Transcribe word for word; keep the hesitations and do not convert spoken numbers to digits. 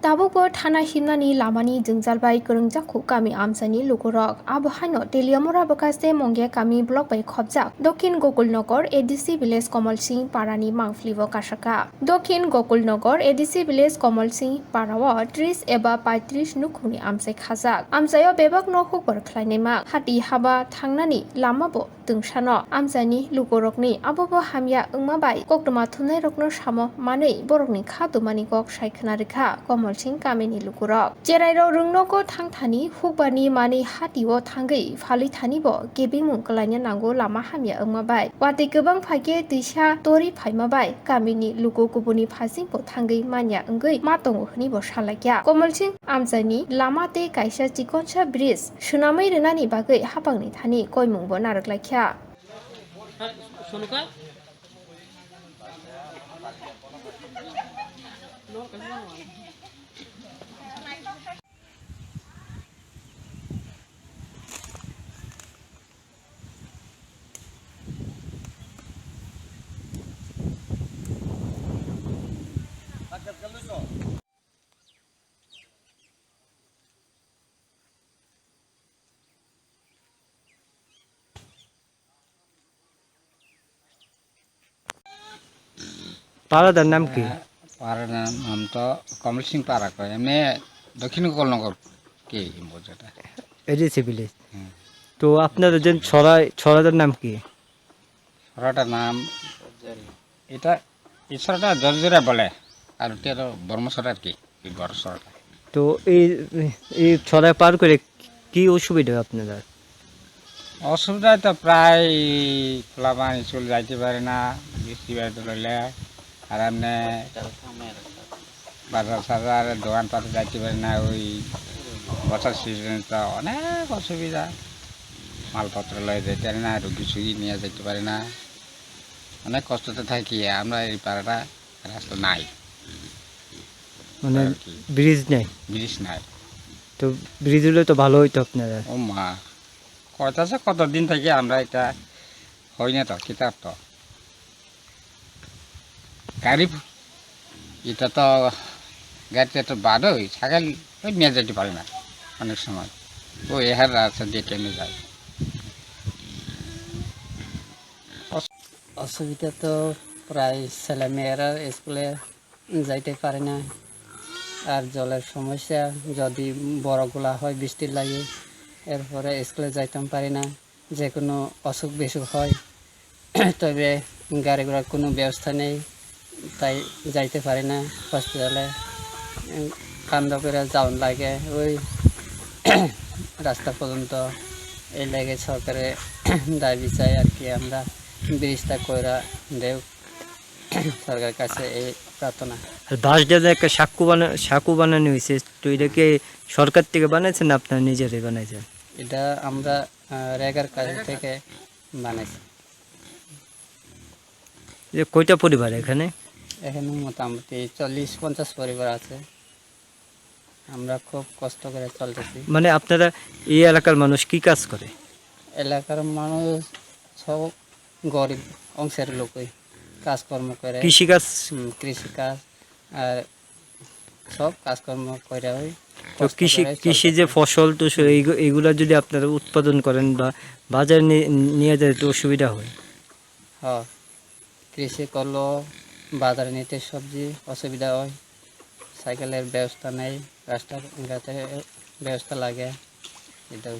Tabukbo thana himnani lamani jwngjal bai kwrwngjakhu kami amchaini lukurok. Abo haino Teliamura bwkhaste Mongya kami block bai khopjak Dokhin Gokulnagar A D C village Komol Singh parani mangpili o kasaka. Dokhin Gokulnagar A D C village Komol Singh para o tris eba paitris nukhungni amchai khajak. Amchaio bebakno hukbar khlainaima hati haba thangnani lamabo twngsano amchaini lukurokni abobo hamya wngma bai koktwma thumnairokno samo manwi borokni kha dumani kok sai khna rikha Komol Singh kamini lukurok. Cherairok rwngnogo thangthani hukbarni manwi hatio thangwi phalwi thanibo kebengmung kwlaina nango lama hamya wngma bai. Watwi kwbang phaikhe twisa tori phaima bai kamini luku kubuni phasingbo thangwi manya wngwi ma tongo hwnwibo salaikha. Komol Singh amchaini lama tei kaisa chikonsa bridge swnamwi rwnani bagwi hapangni thani koimungbo narwk laikha. পাড়াটার নাম কি? আহ, পাড়ার নাম, নাম তো কমল সিং পাড়া কয়, এমনি দক্ষিণ গোকুলনগর কি বোঝাটা? ADC village. হুম। তো আপনাদের যে ছড়া, ছড়াটার নাম কি? ছড়াটার নাম, এটা, এই ছড়াটা জর্জরিয়া বলে, আর ওটা হলো বর্মছড়া আর কি, এই বড় ছড়াটা। তো এই, এই ছড়া পার করে কি অসুবিধা হয় আপনাদের? অসুবিধা তো প্রায় খোলা পানি চলে যাইতে পারে না, বৃষ্টি বাদল হলে, আর এমনি বাজার সাজার দোকানপাটে যাইতে পারে না, ওই বর্ষার সিজনে তো অনেক অসুবিধা, মালপত্র লয়ে যাইতে পারে না, রুগী সুগী নিয়ে যাইতে পারে না, অনেক কষ্টতে থাকি আমরা এই পাড়াটা, রাস্তা নাই। মানে আর কি। ব্রিজ নেই? ব্রিজ নাই। তো ব্রিজ হলে তো ভালো হইতো আপনারা। ও মা, কত আছে, কত দিন থেকে আমরা এটা হয় না তো, কিতাব তো। গাড়ি, এটা তো গাড়িতে তো বাদ ওই সাইকেল ওই নিয়ে যেতে পারে না অনেক সময়। ও এহার রাস্তা দিয়ে কেমনে যায়? অস-, অসুবিধা তো প্রায় ছেলেমেয়েরা স্কুলে যাইতে পারে না। আর জলের সমস্যা, যদি বড়গুলা হয় বৃষ্টির লাগে, এরপরে স্কুলে যাইতাম পারি না। যে কোনো অসুখ বিসুখ হয়, তবে গাড়ি ঘোড়ার কোনো ব্যবস্থা নেই, তাই যাইতে পারি না হসপিটালে। উম, কান্দা করে যাওন লাগে ওই রাস্তা পর্যন্ত। এই লাগে সরকারে দাবি চাই আর কি, আমরা ব্রিজটা কইরা দেউক। সরকারের কাছে এই প্রার্থনা। আর বাঁশ দিয়ে যে একটা সাঁকো বানা-, সাঁকো বানানো হয়েছে, তো এটা কি সরকার থেকে বানাইছেন না আপনারা নিজেরাই বানাইছেন? এটা আমরা, আহ, রেগার কাছ থেকে বানাইছি। যে কয়টা পরিবার এখানে? এখানে মোটামুটি চল্লিশ পঞ্চাশ পরিবার আছে। আমরা খুব কষ্ট করে চলতেছি। মানে আপনারা এই এলাকার মানুষ কি কাজ করে? এলাকার মানুষ সব গরিব অংশের লোকই কাজকর্ম করে। কৃষিকাজ? হুম, কৃষিকাজ আর সব কাজকর্ম করে ওই তো কষ্ট কৃষি, করে কৃষি যে চলতেছে। ফসল তো সে এইগু-, এইগুলা যদি আপনারা উৎপাদন করেন বা বাজারে নি-, নিয়ে যায় তো অসুবিধা হয়। হ্যাঁ, কৃষি করলেও বাজারে নিতে সবজি অসুবিধা হয়, সাইকেলের ব্যবস্থা নেই, রাস্তাঘাটের ব্যবস্থা লাগে, এটাই।